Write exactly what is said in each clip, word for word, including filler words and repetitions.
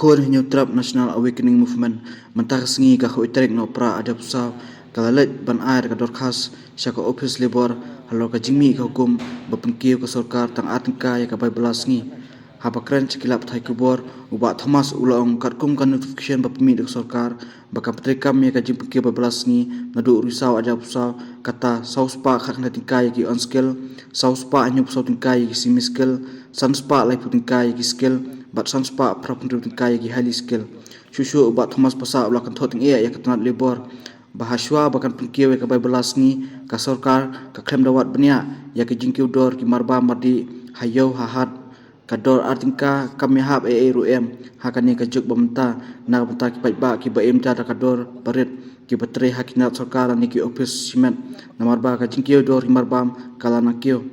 Khun Hynñiewtrep National Awakening Movement mynta ka sngi ka khatwei tarik Nohprah arhajar arphew saw ka la leit ban ai ka dorkhas sha ka ophis Labour halor ka jingmih ka hukum ba pynkiew ka sorkar tang ar tyngka ïa ka bai bylla sngi. Haba kren sha ki lad pathai khubor, u Bah Thomas u la ong katkum ka notification ba pynmih da ka sorkar ba kan pyntreikam ïa ka jingpynkiew bai bylla sngi naduh arphew saw arhajar arphew saw, kata saw spah khatkhyndai tyngka ïa ki unskilled, saw spah hynñiewphew saw tyngka ïa ki semi skilled, san spah laiphew tyngka ïa ki skilled bad san spah phraphew hynriew tyngka ïa ki highly skilled. Shuh shuh u Bah Thomas Passah u la kynthoh tyngeh ïa ka tnat Labour ba hashwa ba kan pynkiew ïa ka bai bylla sngi, ka sorkar ka khlem da wad bniah ïa ka jingkiew dor ki marbam mardih ha ïew ha hat. Ka dor ar tyngka kam ïahap ei ei ruh em ha kane ka juk ba mynta, na ka bynta ki paidbah kiba im da ka dor barit kiba trei ha ki tnat sorkar lane ki ophis shimet, namar ba ka jingkiew dor ki marbam ka la nang kiew.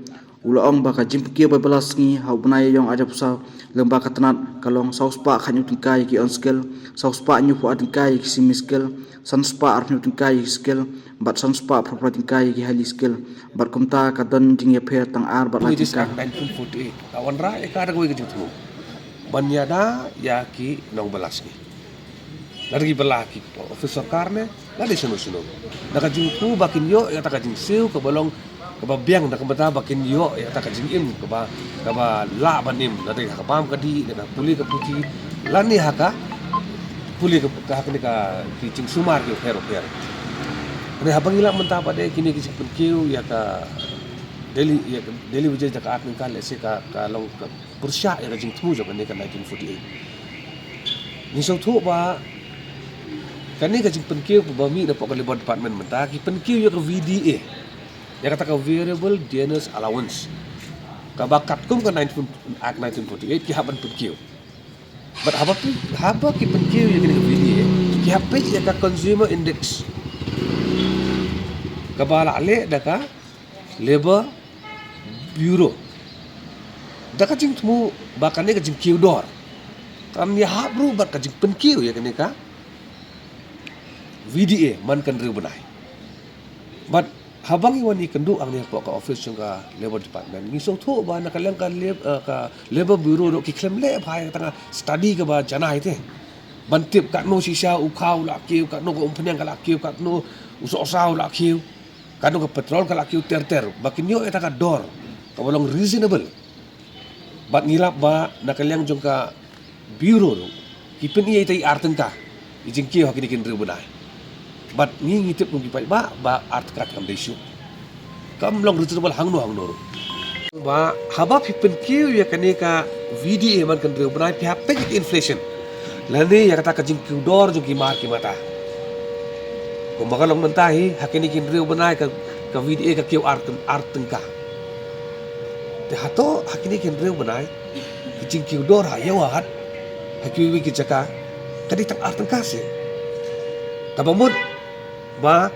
U la ong ba ka jingpynkiew bai bylla sngi ha u bnai Ïaïong arhajar arphew saw lyngba ka tnat ka long saw spah khathynñiew tyngka ïa ki unskilled, saw spah hynñiewphew ar tyngka ïa ki semi skilled, san spah arphew tyngka ïa ki skilled bad san spah phraphew lai tyngka ïa ki highly skilled. Bad kumta ka don jingïapher tang ar bad lai Wages tyngka. Act nineteen forty-eight ka wanrah ïa ka da kawei ka jingthmu ban ïada ïa ki nongbylla sngi. Lada ki bylla ki ophis sorkar ne lada shano shano, da ka jingkyrkhu ba kin ïoh ïa kata ka jingsiew kaba long kaba biang, na ka bynta ba kin ïoh ïa kata ka jingim kaba, kaba lah ban im, lada ha ka bam ka dih, na ka pule ka puthi lane ha ka pule ka, ka, ha kane ka ki jingsumar ki pher pher. Hynrei haba ngi lap mynta pat de kine ki jingpynkiew ïa ka daily, ïa ka daily wages da ka ar tyngka, lehse ka, ka long ka pyrshah ïa ka jingthmu jong kane ka nineteen forty-eight. Ngi sngewthuh ba kane ka jingpynkiew ba mih napoh ka Labour Department mynta ki pynkiew ïa ka V D A, ïa kata ka Variable Dearness Allowance, kaba katkum ka nineteen, Act nineteen forty-eight ki hap ban pynkiew. Bad haba pyn-, haba ki pynkiew ïa kane ka V D A, ki hap peit ïa ka Consumer Index kaba la leh da ka Labour Bureau da ka jingthmu ba kane ka jingkiew dor kan ïahap ruh bad ka jingpynkiew ïa kane ka V D A man ka hynriew bnai. Bad haba ngi wan ïakynduh hangne hapoh ka office jong ka Labour Department, ngi sngewthuh ba na ka liang ka lab-, eh, ka Labour Bureau ruh ki khlem leh bha ïa kata ka study kaba janai te ban tip katno shisha u khaw u la kiew, katno ka umphniang ka la kiew, katno u sohsa u la kiew, katno ka petrol ka la kiew ter ter, ba kin ïoh ïa kata ka dor kaba long reasonable. Bad ngi lap ba na ka liang jong ka Bureau ruh ki pyni ïa ita i ar tyngka i jingkiew ha kine ki hynriew bnai. Bad ngi, ngi tip kum ki paidbah ba ar tyngka kam dei shuh, kam long reasonable hangno hangno ruh. Ba haba phi pynkiew ïa kane ka V D A man ka hynriew bnai, phi hap peit ïa ka inflation lane ïa kata ka jingkiew dor jong ki mar ki mata. Kumba ka long mynta hi, ha kine ki hynriew bnai ka, ka V D A ka kiew ar, ar tyngka. Te hato ha kine ki hynriew bnai ki jingkiew dor ha ïew ha hat ha kiwei kiwei ki jaka ka dei tang ar tyngka seh? Kaba mut ba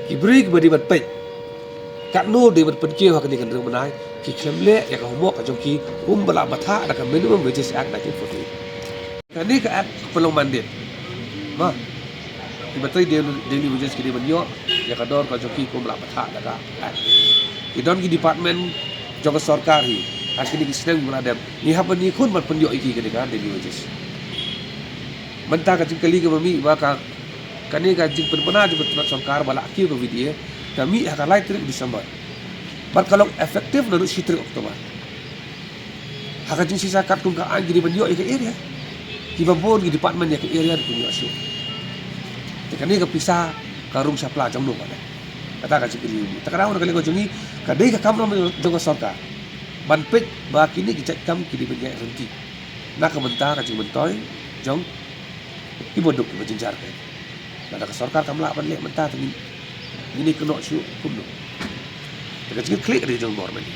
ki briew kiba dei ban peit katno dei ban pynkiew ha kine ki hynriew bnai, ki khlem leh ïa ka homework ka jong ki kumba la bthah da ka Minimum Wages Act nineteen forty-eight. Kane ka act ka pynlong mandate ba kiba trei daily, daily wages ki dei ban ïoh ïa ka dor ka jong ki kumba la bthah da ka act. Ki don ki department jong ka sorkar hi ha kine ki snem kiba la dep, ngi hap ban ïakhun ban pynïoh ïa ki kane ka daily wages. Mynta ka jingkylli kaba mih ba ka, kane ka jingpynbna jong ka tnat sorkar ba la kiew ka V D A ka mih ha ka lai tarik December bad ka long effective naduh shi tarik October. Ha ka jingshisha katkum ka aiñ ki dei ban ïoh ïa ka area. Kiba bun ki department ïa ka area ruh kim ïoh shuh. Te kane ka pisa ka rung shapla jong no ka dei? Kata ka jingkylli. Te ka daw na ka liang ka jong ngi, ka dei ka kam jong ka sorkar ban peit ba kine ki jait kam ki dei ban ïaid ryntih na ka bynta ka jingmyntoi jong kiba duk kiba jynjar. Lada ka sorkar kam lah ban leh mynta te ngin, ngin ïakynnoh shuh kumno? Te ka jingkylli ka dei jong bor mynta.